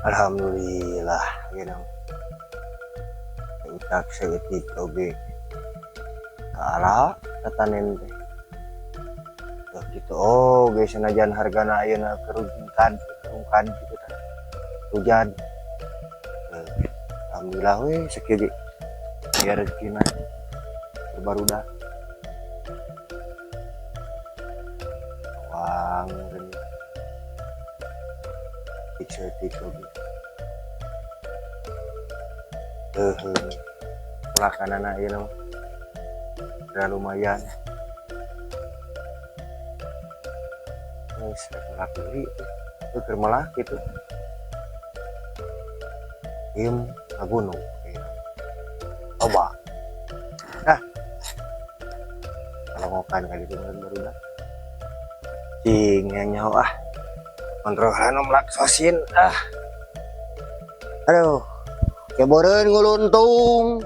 Alhamdulillah gitu. Utak saeutik oge kaala tatanen teh. Tuh gitu, oh guys, sanajan hargana ayeuna keur rungkad gitu tah. Hujan. Alhamdulillah we sakieu ge. Aya rezekina barudak. Wang geuning. Saeutik oge. Heuheuh. Pelakanana ayeuna mah. Udah lumayan. Geus rek melak deui teh. Heuh, keur melak kitu. Im ngagunung ayeuna. Loba. Ah. Kalongokan ka ditu meureun barudak. Cing nyaho ah. Kontrolan melak sosin ah. Aduh. Keboreun nguluntung.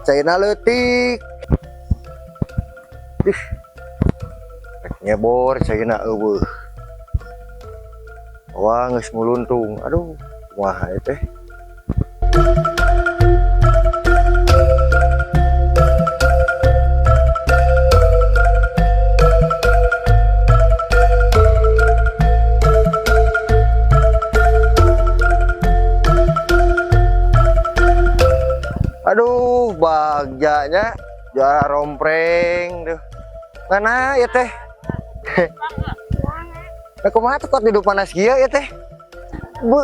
Caina leutik. Ih. Rek nyebor caina euweuh. Wah, geus nguluntung. Aduh, kumaha ieu teh? Aduh, bagjanya juara rompreng duh. Mana ya teh? Nah, kumaha tuh kok tidur panas kieu ya teh? Bu.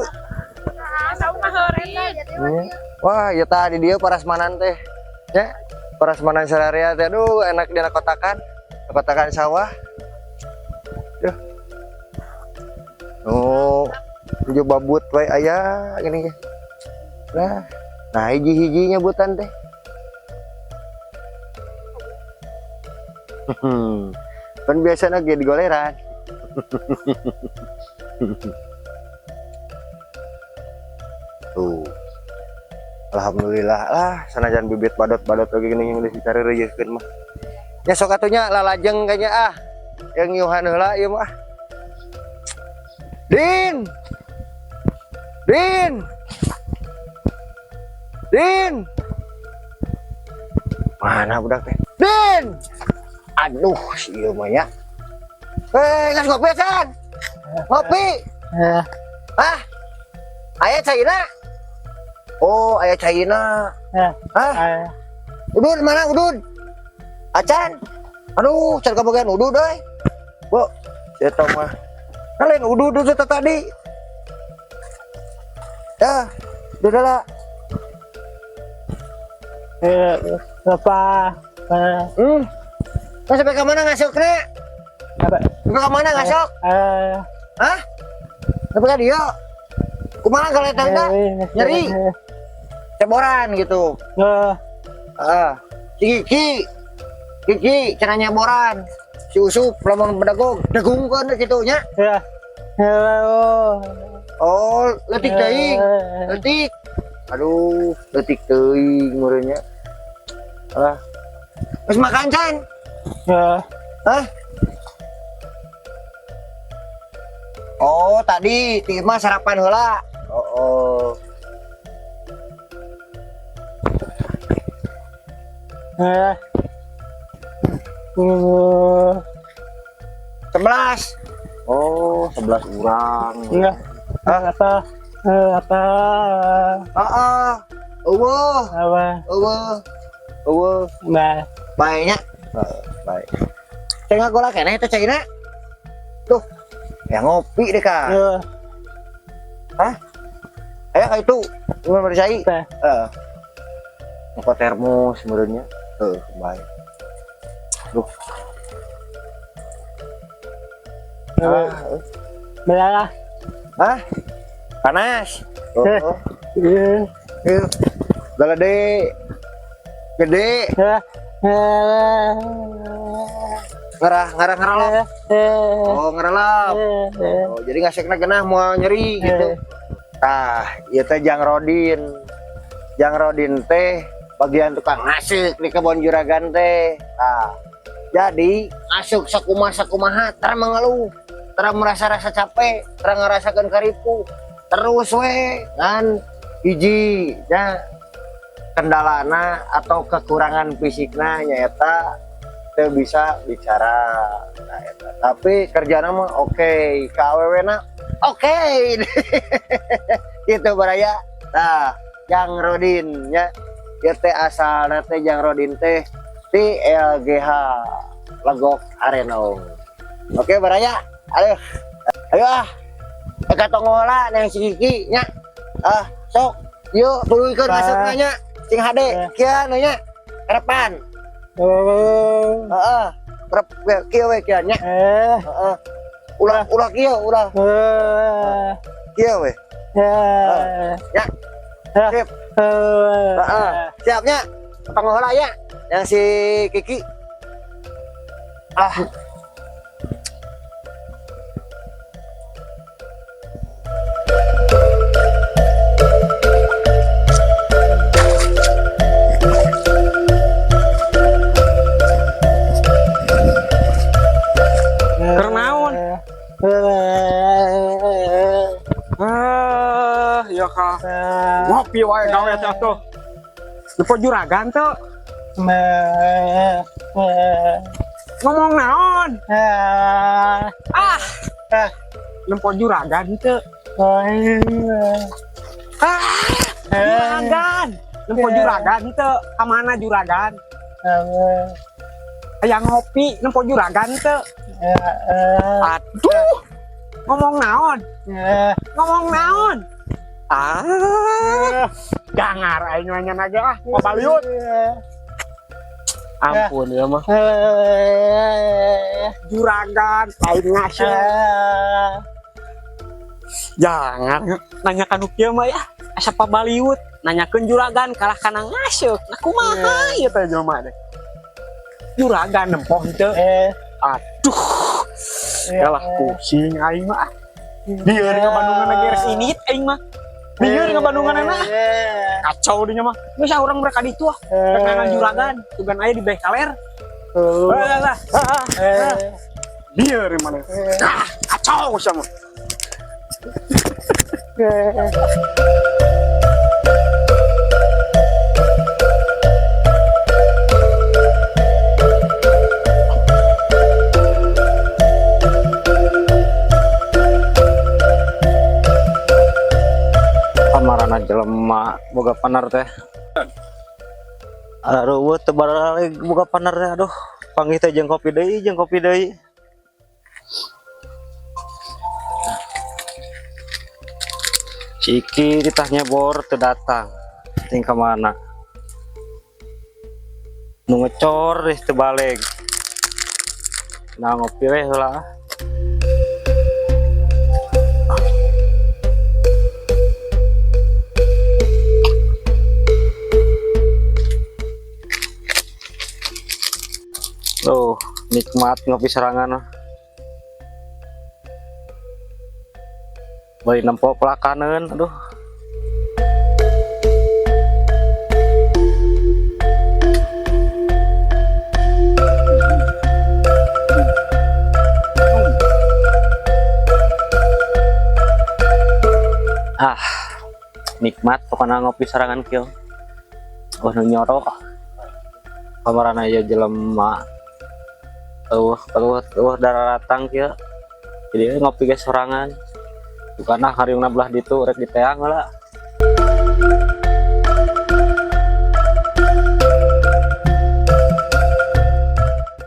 Wah, ya tadi dia parasmanan teh. Ya, parasmanan sararea teh. Aduh, enak dina kotakan. Kotakan sawah. Duh. Oh, hijau babut wae aya gini. Nah, nah hiji-hiji nyebutan teh. Kan biasanya ge digoleran. Tuh. Alhamdulillah lah, sanajan bibit badot-badot lagi gini yang geus dicareureuyeuhkeun mah. Nya sok atuh nya lalajeng kayaknya ah. Yang ngiuhan heula ieu mah. Din. Din. Din. Mana budak teh? Din. Aduh, si ieu mah nya. Eh, geus ngopi kan? Ngopi. Hah? Aya caina? Oh, aya caina. Hah? Udud mana udud? Acan? Aduh, can kabagian udud euy. Bu, saya tahu mah. Nah, lain udud itu tadi. Ya, udah lah. Apa? Nah, sampai ke mana ngasukna? Apa? Sampai ke mana ngasuk? Hah? Sampai ke dia? Kumaha galetangna? Nyeri. Ceboran gitu. Ah, si Kiki. Kiki cenah nyeboran. Si Usup lamun bedagong, degungkeun kitu nya. Ya. Oh. Oh, leutik teuing. Leutik. Aduh, leutik teuing meureun nya. Alah. Geus makan can? Ya. Hah? Oh, tadi ti mah sarapan heula. Oh, oh. Ya. 11. Oh, 11 urang. Enggak. Hah? Apa? Apa? Heeh. Eueuh, Apa? eueuh. Eueuh. Nah. Bae nya. Heeh, bae. Cai ngagola keneh teh caina. Tuh. Ya ngopi deh kak. Hah? Ayo ka itu. Gimana bari cai? Heeh. Ngoko termos meureun nya. Heuh, bae. Duh. Ah, Belah. hah? Panas. Oh, oh. Iya. Iya. Galede. Gede. Ngerah, ngerah ngerelap. Oh, ngerelap. Oh, jadi ngasekna genah mau nyeri gitu. Tah, ieu teh Jang Rodin. Jang Rodin teh bagian tukang ngasek di kebon juragan teh. Tah. Jadi ngasek sakumaha sakumaha tara mengeluh, tara merasa rasa capek, tara ngerasakeun karipuh, Terus we ngan hiji nya kendalana atau kekurangan fisikna nyaeta teu bisa bicara. Nah, eta. Tapi kerjana mah oke, ka awewe-na oke. Gitu, baraya. Nah, Jang Rodin nya, ieu teh asalna teh Jang Rodin teh di LGH Legok Arenong. Oke, baraya. Ayo. Ayo ah. Ka tonggoh lah yang si Kiki nya. Ah, sok. Yuk, tuluykeun masukna nya. Sing hade kieu nya. Ke depan. Heeh. Kerep kieu we kieu nya. Heeh. Ulah, ulah kieu, ulah. Kieu we. Ya. Sip. Heeh. Siapnya. Tonggoh lah ya. Yang si Kiki. Ah. Keur naon? Ah, ya ka. Ngopi wae gawe teh atuh. Lupa juragan tuh. Ngomong naon? Ah. Nempo juragan teu. Ah, juragan. Nempo juragan teu. Ka mana juragan? Hayang ngopi, nempo juragan teu. Aduh. Ngomong naon? Ngomong naon? Ah. Jangar aing nanya naga ah, pabaliut. Ampun ya mah. Juragan lain ngasih. Jangan nanya kanu kieu mah ya. Asa pabaliut nanyakeun juragan kalah kana ngaseuk. Nah, kumaha ieu teh jelema teh? Juragan nempoh teu. Aduh. Yalah, pusing aing mah. Lieur ngabandungan lagi geus init aing mah. Lieur ngabandungan mah. Kacau dinya mah. Geus ah, urang mereka ditu ah. Rek juragan, sugan aya di beh kaler. Lah lah. Lieur mana? Ah, kacau sama. Kamarana jelema boga panar teh? Aduh, teu baraleg boga panar teh. Aduh, panggih teh jeung kopi deui, jeung kopi deui. Si Iki ditah nyebor teu datang. Ting ka mana? Nu ngecor deh teu baleg. Nah, ngopi we heula. Tuh, nikmat ngopi serangan mah. Bari nempo pelakaneun, aduh. Ah, nikmat pokoknya ngopi serangan kieu. Oh, nu nyorok. Kamarana ieu jelema. Eueuh, eueuh, eueuh daratang kieu. Jadi ngopi ge sorangan. Bukanah hariungna belah ditu rek diteang heula.